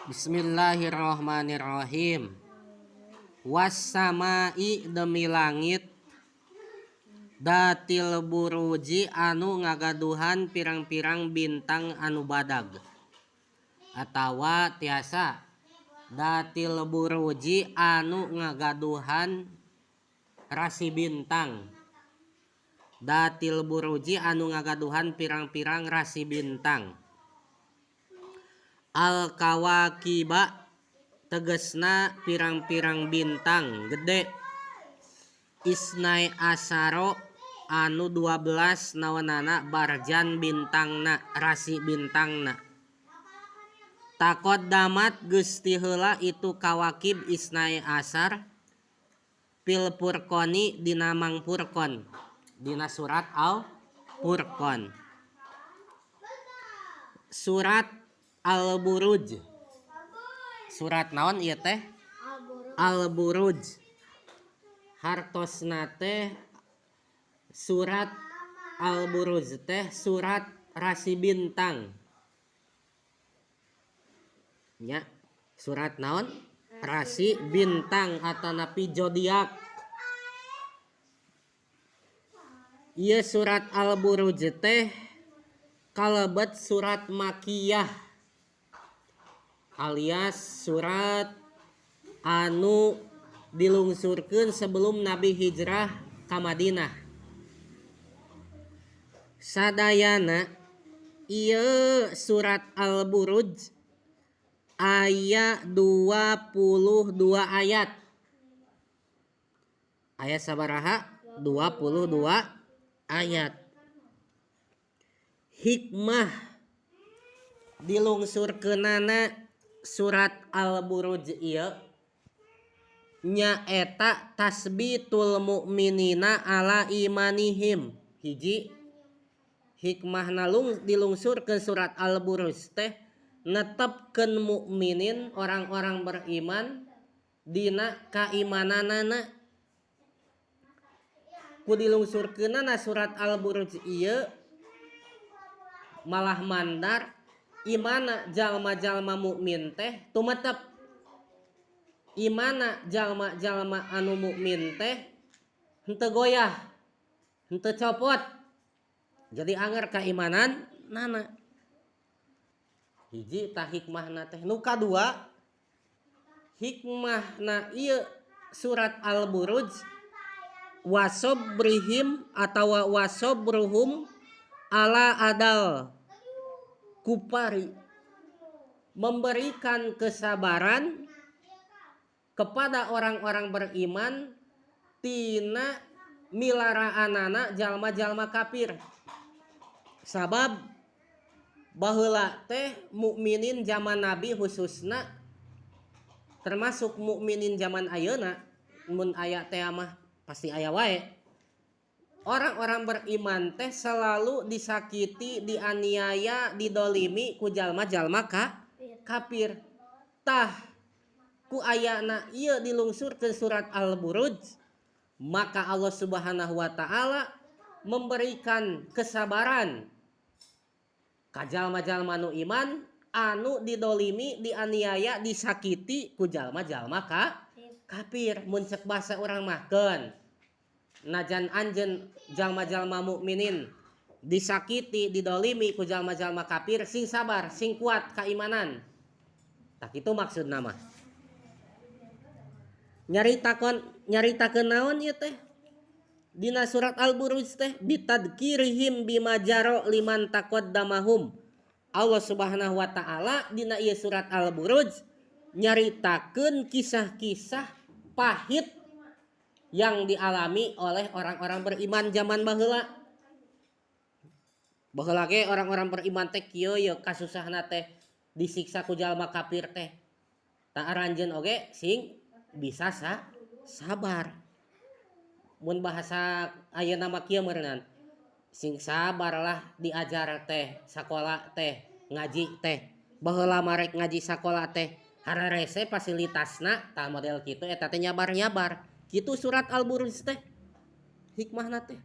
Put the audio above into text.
Bismillahirrahmanirrahim. Wassamai demi langit datil buruji anu ngagaduhan pirang-pirang bintang anu badag atawa tiasa datil buruji anu ngagaduhan rasi bintang datil buruji anu ngagaduhan pirang-pirang rasi bintang. Al kawakiba tegesna pirang-pirang bintang gede isnai asaro anu 12 naonana barjan bintangna rasi bintangna taqaddamat geus ti heula itu kawakib isnai asar fil furqoni dina Mang Furqon dina surat Al Furqon surat Al-Buruj. Surat naon ieu teh? Al-Buruj. Hartosna teh surat Al-Buruj teh surat rasi bintang. Nya, surat naon? Rasi bintang atanapi zodiak. Ieu surat Al-Buruj teh kalebet surat Makiyah alias surat anu dilungsurkeun sebelum Nabi hijrah ka Madinah. Sadayana ieu surat Al-Buruj aya 22 ayat. Aya sabaraha? 22 ayat. Hikmah dilungsurkeunana surat Al-Buruj ieu nyaeta tasbitul mukminina ala imanihim. Hiji hikmahna dilungsurkeun surat Al-Buruj teh netepkeun mukminin orang-orang beriman dina kaimananana. Ku dilungsurkeunana surat Al-Buruj ieu malah mandar imana jalma-jalma mukmin teh tumetep, imana jalma-jalma anu mukmin teh henteu goyah, henteu copot, jadi anger keimanan nana. Hiji tah hikmahna teh. Nu kadua hikmahna ieu surat Al-Buruj wasobrihim atawa wasobruhum ala adal kupari, memberikan kesabaran kepada orang-orang beriman tina milaraanana jalma-jalma kafir. Sabab baheula teh mukminin zaman Nabi khususna termasuk mukminin zaman ayeuna mun aya teh mah pasti aya wae. Orang-orang beriman teh selalu disakiti, dianiaya, didolimi ku jalma-jalma kafir. Tah ku ayana ieu dilungsurkeun surat Al-Buruj, maka Allah Subhanahu wa taala memberikan kesabaran ka jalma-jalma nu iman anu didolimi, dianiaya, disakiti ku jalma-jalma kafir. Mun cek basa urang mah keun najan anjeun jalma-jalma mukminin disakiti, didolimi ku jalma-jalma kafir, sing sabar, sing kuat keimanan. Tak itu maksudna mah. Nyaritakeun naon ieu teh? Dina surat Al-Buruj teh bitadkirihim bima jaro liman taqaddamahum. Allah Subhanahu wa taala dina ieu surat Al-Buruj nyaritakeun kisah-kisah pahit yang dialami oleh orang-orang beriman zaman baheula. Baheula ge orang-orang beriman teh kieu ye kasusahna teh disiksa ku jalma kafir teh. Tah aranjeun oge sing bisa sabar. Mun bahasa ayeuna mah kieu meureunnan. Sing sabarlah diajar teh, sakola teh, ngaji teh. Baheula mah rek ngaji sakola teh hararese fasilitasna tah model kitu eta teh nyabar-nyabar. Kitu surat Al-Buruj teh hikmahna teh.